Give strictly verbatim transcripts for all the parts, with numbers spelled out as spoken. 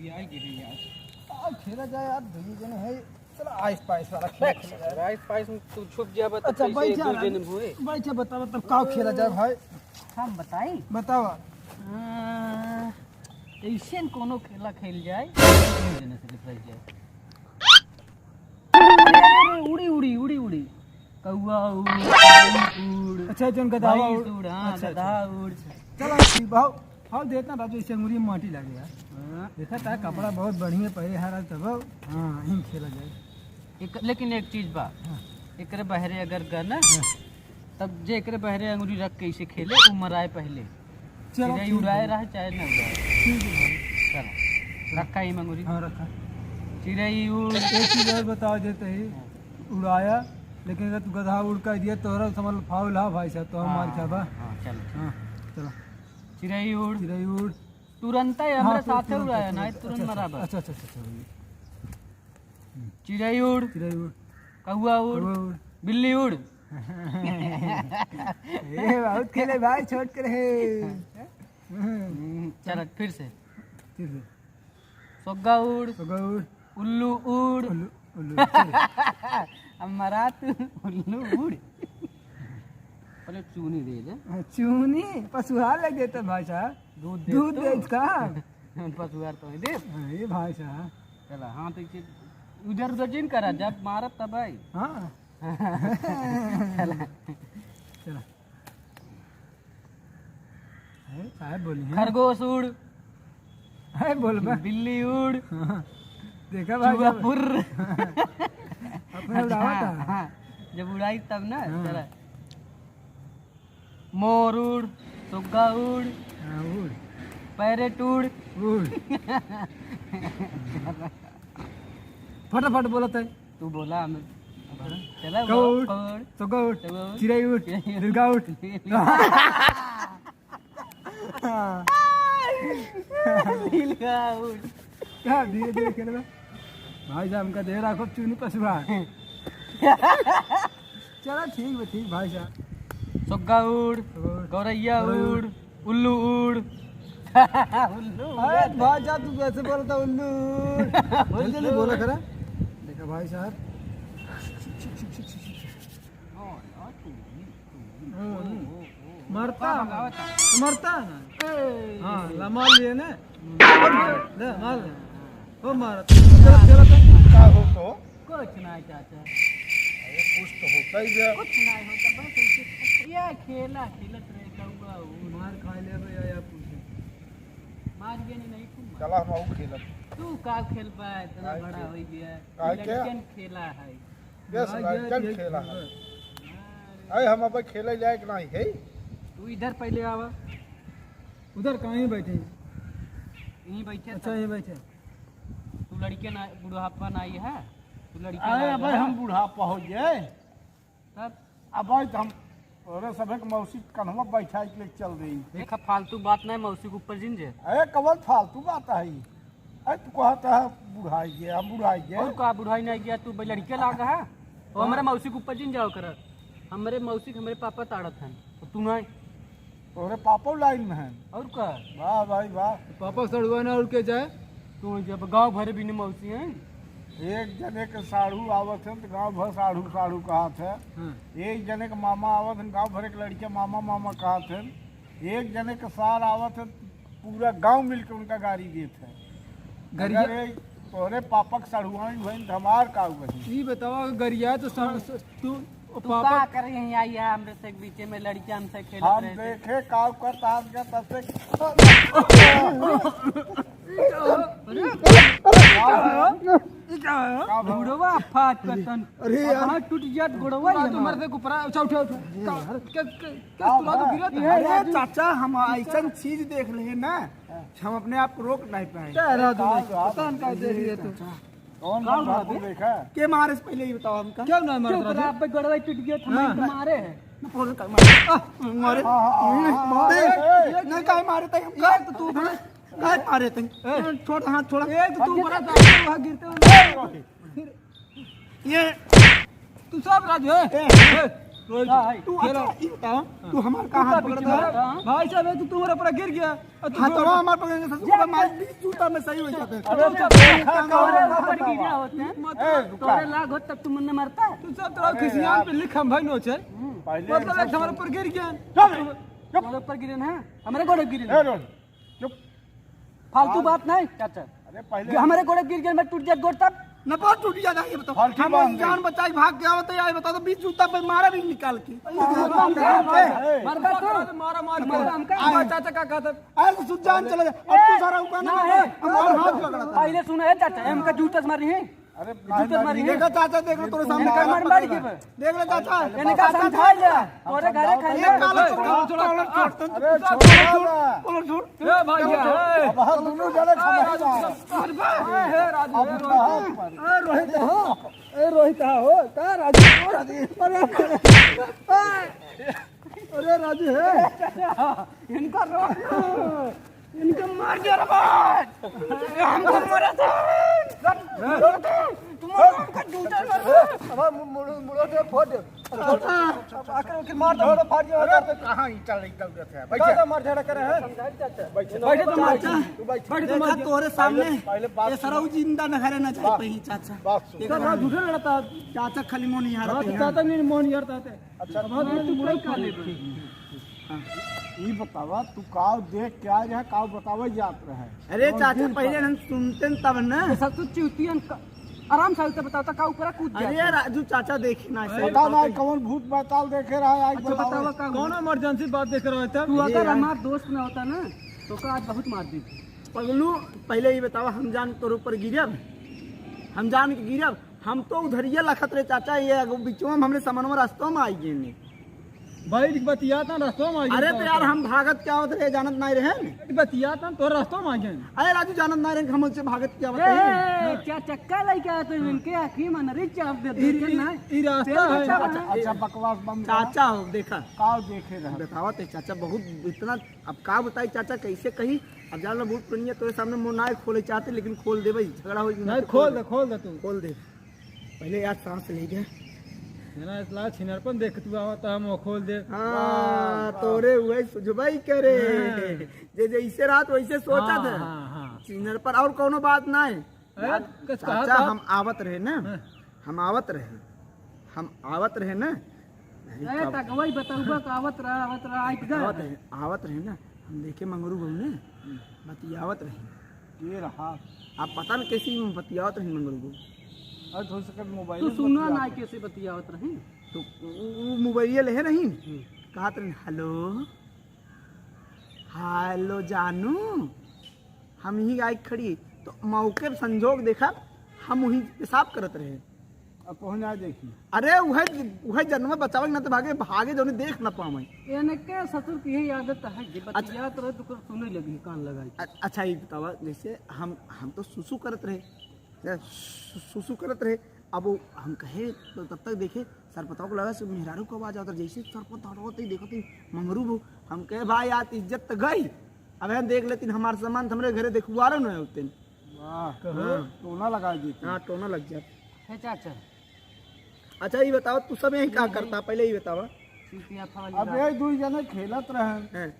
यार, गिरी यार। का खेला जाए यार, दुई जने है। चला, आइस पाइस वाला खेल खेला जाए। आइस पाइस में तू छुप जाबा, तो अच्छा, कैसे एक बैठा दो ना। जने में होए? बैठा, बतावा तब का खेला जाए भाई? हम बताई? बतावा। हाँ, ऐसे न कोनो खेला खेल जाए, दो जने से फंस जाए। अरे, अरे, अरे, उड़ी, उड़ी, उड़ी, उड़ी। कौआ उड़, उड़। अच्छा, जौन गदहा भैंस उड़। उड़, हाँ, अच्छा, गदहा अच्छा। उड़। चला, ठीक बा। हाँ, देता राजू, इसे अंगुरी में माटी लागे यार। हाँ। देखा था, कपड़ा बहुत बढ़िया पहरे हरा तब। हाँ, इन खेला जाए। एक, लेकिन एक चीज बा, हाँ। एकरे बहरे अगर गन, हाँ। तब जे एकरे बहरे अंगुरी रख के इसे खेले, वो मराए पहले। चलो, चिरई ठीक उड़ाए है। रहे चाहे ना उड़ाए। ठीक है भाई। चलो, रखा ही मंगुरी। हाँ, रखा। चिरई उड़। एक चीज और बताओ देते ही, हाँ। उड़ाया, लेकिन अगर तू गदहा उड़ कर दिया, तोहरा समझ लो फाउल हा भाई साहब, तो हम मार हाँ, खाबा। हाँ, चलो। हाँ, चलो। चिरई उड़। चिरई उड़। तुरंत ही हाँ, हमारे तुरंत, साथे तुरंत, उड़ाया ना, तुरंत, तुरंत अच्छा, अच्छा, मराबा। अच्छा, अच्छा, अच्छा, अच्छा, भैया। चिरई उड़। चिरई उड़। कौआ उड़। कौआ उड़। बिल्ली उड़। ए, बहुत खेले भाई, छोट के रहे। हम्म, चल, फिर से। फिर से। सोग्गा उड़। सोग्गा उड़। उल्लू उड़। उल्लू, उल्लू, चल। अब मरा तू, उल्लू उड़। पहले चूनी दे दे। हाँ, चूनी, पशुहार लग देता भाई साहब। दूध दे दूध तो। दे का? पशुहार तो दे। हाँ, ये भाई साहब। चला, हाँ, तो इसे उधर उधर जिन करा, जब मारत तब आई। हाँ। चला। चला। अरे, साहब बोली हैं। खरगोश उड़। अरे, बोल बा। बिल्ली उड़। हाँ। देखा भाई चूहा साहब। फुर्र। अपने अच्छा, उड़ावा हाँ, था। हाँ। जब उड़ाई तब ना, हाँ। चला। मोर उड़, सुग्गा उड़, हाँ, उड़। पैरेट उड़। उड़। फटाफट बोलत है। तू बोला, हम चला, कौड़, कौड़। सुग्गा उड़, सुग्गा उड़। चिरई उड़, चिरई उड़। दिलगा उड़। दिलगा उड़। क्या धीरे धीरे खेलबा? भाई साहब, हमका दे रखो चूनी पशुहार। चला ठीक बा, ठीक भाई साहब। सुग्गा उड़, उड़। गौरैया गौरैया उड़, उड़। उल्लू उड़। उल्लू अरे उड़। भाई साहब, तू कैसे बोलता उल्लू उड़? जल्दी जल्दी बोला करा। देखा भाई साहब। मरता ना। मरता ना। हाँ, लमा लिए ना। ले, मार ले। हो मारा। चला, चला, चला। का हो तो? कुछ ना चाचा। अरे कुछ तो होता ही गया। कुछ ना होता, बस ऐसे ये खेला खेलत रहे कौआ वो। मार खा ले बे या, या कुछ। मार के नहीं, नहीं खूब मार। चला हम आऊ खेलब। तू का खेलबा, इतना काहे बड़ा के? हो गया। काहे के? लड़कन खेला है। यस, भाई, लड़कन ये खेला है। अरे हम अब खेले लायक नहीं है। तू इधर पहले आवा। उधर कहीं बैठे? यहीं बैठे अच्छा, सब। यहीं बैठे। तू लड़के ना, बुढ़ापा ना आई है, तू लड़के अरे ना भाई, है। हम बुढ़ापा हो गए। तब? अब भाई, तो हम तोरे सभे के मौसी के कन्हवा बैठा के लेके चल रही। देखा, फालतू बात नहीं, मौसी के ऊपर जिन जे। अरे, कवन फालतू बात है? अरे, तू कहत है बुढ़ाई गया, हम बुढ़ाई गया। और का बुढ़ाई नहीं गया, तू भाई लड़के लाग है। वो हमारे मौसी के ऊपर जिन जाओ कर। हमारे मौसी के हमारे पापा ताड़त हैं, तो तू नहीं। तोरे पापा लाइन में हैं। और का? वाह भाई वाह। पापा सड़ुआ ना उड़ के जाए। तू जब गाँव भर बिन मौसी हैं। एक जने के साढ़ू आवत हैं तो गाँव भर साढ़ू साढ़ू कहत है। हाँ। एक जने के मामा आवत हैं, गाँव भर के लड़के मामा मामा कहत हैं। एक जने के सार आवत हैं, पूरा गाँव मिलके उनका गारी देत है। गरिया अगर ये तोरे पापा के सड़ुआइन भइन तो हमार का हुआ? ई बतावा, गरिया तो सा-, स-, तू तू पापा का करे यहीं आई है हमरे से बीचे में, लड़कियां हमसे खेलत हम रहे थे। देखे का करता हम क्या तब से। अरे, ई का है? का भा? बुढ़वा फाट कतन। अरे यार। हाथ टूट जात गोड़वा तू ही हमार। मर दे कुपरा, उठा, उठा, उठा। अरे यार। के, के, के का तू राजू भा? गिरत है? अरे चाचा, हम ऐसन चीज देख रहे हैं ना, हम अपने आप को रोक नहीं पाए। क्या राजू का नहीं? बात? पता नहीं का देख रहे तू। कौन का बंदा बात तू है? देखा? के मारे से पहले ये बताओ हमका। क्यों ना मारे क्यों राजू? आप पे गड़वा टूट गया था, हाँ। मैं मारे है। मैं फोन कर मारे। आ, मारे। हाँ, हाँ, हाँ, हाँ, मारे। हाँ, ए, नहीं, काहे मारे तई हमका? ये तो तू बड़ा काहे मारे तई? ए, छोड़, हाथ छोड़ा। ए, तो तू बड़ा था, वहाँ गिरते हुए। ये तू सब राजू है? ए, ए। रोहित, हाँ, है। तू खेलो। अच्छा, ई बताओ, हाँ। तू हमार तू का का हाथ पकड़ता है? हाँ। भाई साहब, तू, तू हमारे ऊपर गिर गया। और तू हाँ, तो हमारे ऊपर गिर गया, ससुर का मार बीस जूता में सही हो जाते हैं। अरे, अरे, अरे, तोरे ऊपर गिर गया होते हैं। मत ए, रुका। तोरे लाग होत तब तू मन्ने मरता है। तू सब तरह अरे खिसियान यार। पे लिख हम भाई नोचे। हम्म। पहले मतलब, एक हमारे ऊपर गिर गया। चुप, चुप। तोरे ऊपर गिरे ना, हमारे गोड़े गिरे। ए, रोहित, चुप। फालतू बात नहीं, चाचा। अरे, पहले ये हमारे गोड़े गिर गए, मैं टूट जाए गोड़ तब। न बहुत टूट जाता है, ये बताओ। फालतू हम बात नहीं। जान बचा के भाग गया होता है, ये बताओ तो बीस जूता पे मारा भी निकाल के। मरबा तू। मारा मार के। मरबा हमका। हमारा चाचा का कहता है? अरे, तो सुध जान चला जाए। अब तू सारा ऊपर ना ना, है। हमारा हाथ पकड़ा था। पहले सुनो, ए चाचा, हमका जूता से मारी है। अरे, जूते मार मारी। देखा चाचा, देख लो, तोरे सामने इनका मार मार के बा। देख लो चाचा, इनका समझा ले। तोरे घरे खाई एक ले। काला छोड़, छोड़, छोड़, छोड़, अरे, छोड़, छोड़, छोड़, छोड़, छोड़। ए भैया, ए। अब हम दोनों जने खा जाएगा। ए, हे राजू, अब हे कहाँ राजू। पर? ए, रोहित हो, ए, रोहित हो, का राजू? अरे, अरे राजू है। इनका रोक। इनका मार दिया रे बात। हमको मारा था। तुम्हारा हमका जूता मारा। अब मुड़, मुड़, मुड़ दे, फोड़ दे। आकर, आकर मार दे, मुड़ फाड़ दिया। अरे, तो कहाँ ईंटा लइका उधर से? बैठ जा। मार झगड़ा करे हैं। बैठ जा। बैठ तो मार। तू बैठ। बैठ तो मार। देखा तोरे सामने। पहले, पहले बात ये सारा सुनो। जिंदा न घरे ना जाए बात, पाई, चाचा। बात सुनो। देखा ना, झूठे लड़ता। चाचा खाली मोन यार हाँ, तो चाचा नहीं, मोन यार ताते। अच्छा, अब हम तू कई का लेबे? हाँ। ई बतावा, तू काव देख के आए रहे, काव बतावे जात रहे? अरे कौन चाचा, दिन पहले पर? हम सुनते न तब न। ये सब तो चिउतियन का, आराम से उतर बताओ, तो का ऊपर कूद अरे जाता? राजू चाचा, देखी ना, अरे सही पता बात नहीं है। कौन भूत बैताल देखे रहा है, आज अच्छा, बताओ। बतावा का हुआ? कौन emergency बात देख रहे थे? तू अरे अगर यार। हमार दोस्त ना होता ना, तो का आज बहुत मार दी। पगलू, पहले ई बतावा, हम जान तोर ऊपर गिरब? हम जान के गिरब? हम तो उधरिया लखत रहे चाचा, ये अगो बिचवा में हमरे समनवा रास्ता में आई गए ने। बैठ के बतियात ना, रास्ता में आई अरे गए तो यार, चाचा। हम भागत के आवत रहे, जानत नाहीं रहे ने। बैठ बतियात ना, तो रास्ता में आई गए। अरे राजू, जानत नाहीं रहे, हम उनसे भागत के आवत ए, रहे। ए, क्या चक्का लेके आए थे इनके आँखी में नरी चाप दे, ई, देखे ई, ना। ई रास्ता तेल है। बचा अच्छा, है। अच्छा, बकवास बंद कर। चाचा हो, देखा। का देखे रहे? बतावा ते चाचा, बहुत इतना, अब का बताई चाचा, कैसे कही? अब जान लो, बहुत पुरनिया तोरे सामने मुँह ना खोले चाहते, लेकिन खोल दे भाई, झगड़ा हो जाए। नहीं, खोल दे, खोल दे तू। खोल दे। पहले यार सांस ले गए। है ना, इसला छिनरपन देखत हुआ आवत, हम वो खोल दे। हाँ, वाह, वाह। तोरे हुए सुझबाई करे। हाँ। जे जैसे रात वैसे सोचा हाँ, था। हाँ, हाँ। छिनरपन और कौनो बात ना है। अरे, यार, कस कहा चाचा, था? हम आवत रहे ना, हाँ। हम आवत रहे, हम आवत रहे ना। नहीं, ए, कब? तक वही बतौबा का आवत रहा, आवत रहा, आइ गया। आवत रहे, आवत रहे ना, हम देखे मंगरू बहू ने, बतियावत रहे। के रहा? आप पता न कैसे ही बतियावत रहे मंगरू बहू। अरे, हो सके मोबाइल तू में सुना ना बतियावत। कैसे बतियावत रहे? तो उ, उ मोबाइल ले रही, हम्म। कहत रहे, "हेलो।" हेलो जानू, हम यहीं आइ खड़ी, तो मौके पे संजोग देखा, हम वहीं पेशाब करत रहे। अब पहुँच ना देखी। अरे, उहे, उहे जनवा बचावे ना तो भागे, भागे जौने देख ना पावे। इनके ससुर की यही आदत है, जे अच्छा। बतियात रहे तो सुने लगी कान लगाई के। अ-, अच्छा, ये बतावा, जैसे हम, हम तो सुसु करत रहे, या सु-, सुसु करत रहे, अब वो हम कहे, तो तब तक देखे, सरपतवा को लगा से मेहरारू को आवाज आवत रहे, जैसे सरपतवा तो ही देखत ही मंगरू बहू, हम कहे, "भाई, आज इज्जत तो गई, अब हम देख लेतिन, हमार सामान तो हमरे घरे देखुआरो न होतिन।" वाह, कहो। हाँ। टोना लगा देते। हाँ, टोना लग जात। हे चाचा। अच्छा, ये बताओ, तू सब यहीं का करता, पहले ये बतावा। सीटी हाथा वाली अब बात। ये दुई जने खेलत रहे। हैं।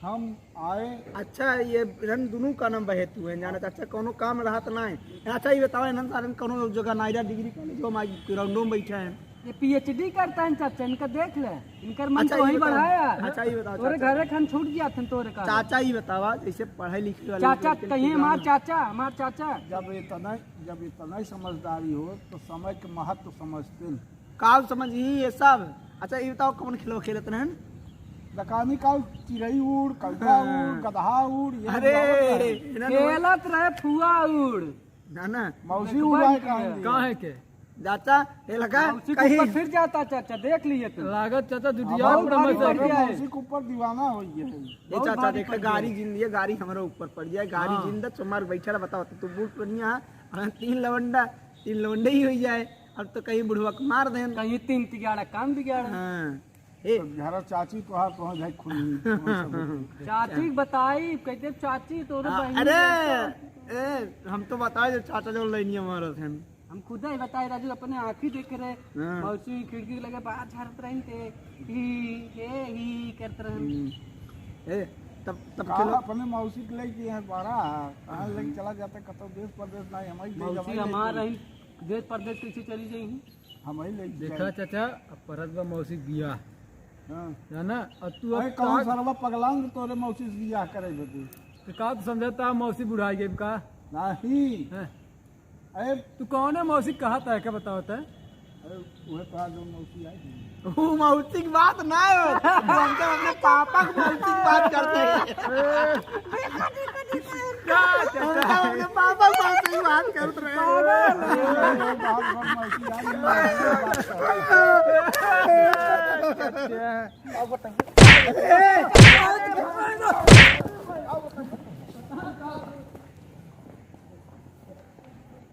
हम आए। अच्छा, ये रन दुनू का नाम बहे तू है, जाना चाचा, कौनो काम रहत ना है। अच्छा, ये बताओ, इन्हन सारन कौनो जगह नायरा डिग्री कॉलेज में ग्राउंडो में बैठे हैं। ये पीएचडी करता है चाचा, इनका देख ले, इनकर मन अच्छा, तो ये वही बताओ। बढ़ाया। अच्छा, ये बताओ, तोरे चाचा। घरे खान छूट गया था तोरे का। चाचा, ये बतावा, जैसे पढ़ाई लिखे वाले चाचा लड़के कहिए, के हमार गाँव चाचा, हमार चाचा। जब इतना, जब इतना ही समझदारी हो, तो समय के महत्व समझते हैं। काव समझी ये सब। अच्छा, ये बताओ, कौन खेलवा खेलत रहन? दकानी काव, चिरई उड़, कौआ हाँ। उड़, गदहा उड़, ये अरे, उड़ावत रहे। इन्हन खेलत रहे फुआ उड़। ना, ना। मौसी उड़ाए कहाँ? कहाँ है के? चाचा, ये लगा मौसी के कहीं। ऊपर फिर जाता चाचा, देख लिए तो। लागत चाचा, दुधिया बहुत पूरा गाड़ी मजा पड़ गया है। मौसी के ऊपर दीवाना हो गया है। ये बहुत चाचा, भारी देखा, पड़ गया। गाड़ी जिन लिए, गाड़ी हमारे ऊपर पड़ गया है, गाड़ी हाँ। जिन दा, तुम्हारे बैठा रहा, बताओ, तो तू बूट बढ़िया है, हाँ, तीन लवंडा, तीन लवंडे ही हो जाए। अब तो कहीं बुढ़वा के मार देन। कहीं तीन तिगाड़ा काम बिगाड़ा। हाँ। ए। तो घरा चाची तोहार पहुँच जाए खुली। चाची के बताई, कहते चाची तोरे हाँ, बहिनी अरे, जैसे। ए, हम तो बताए जो चाचा जो लैनिया मारत हैं। हम खुद ही बताए राजू, अपने आँखी देखे रहे, हाँ। मौसी खिड़की के लगे बाहर झाड़त रहन ते, ही, हे, ही करत रहन। हम्म। ए, तब, तब का खेलो। अपने मौसी के लेके यहाँ बड़ा, कहाँ लेके चला जाता, कतौ देश परदेश ना, हम ही ले मौसी जावे हमार लेके। रही, देश परदेश कैसे चली जाई? हम ही लेके देखा जाए। चाचा, अब परत बा मौसी बियाह। हाँ। जाना, और तू अब अरे कौन ताक- सरवा पगलांग तोरे मौसी से बियाह करे बदे? तो का तू समझता मौसी बुढ़ाई गई का? नहीं। हैं? अरे तू कौन है मौसी कहा था, क्या बताओ था? अरे वह तो आज मौसी आई थी। वो मौसी की बात ना हो, वो हमसे अपने पापा की मौसी की बात करते हैं। देखो, देखो, देखो, इनका। क्या, क्या, क्या? हमसे अपने पापा की मौसी की बात करते हैं। पागल। अरे बाप रे, मौसी यार, ये बात कर। क्या?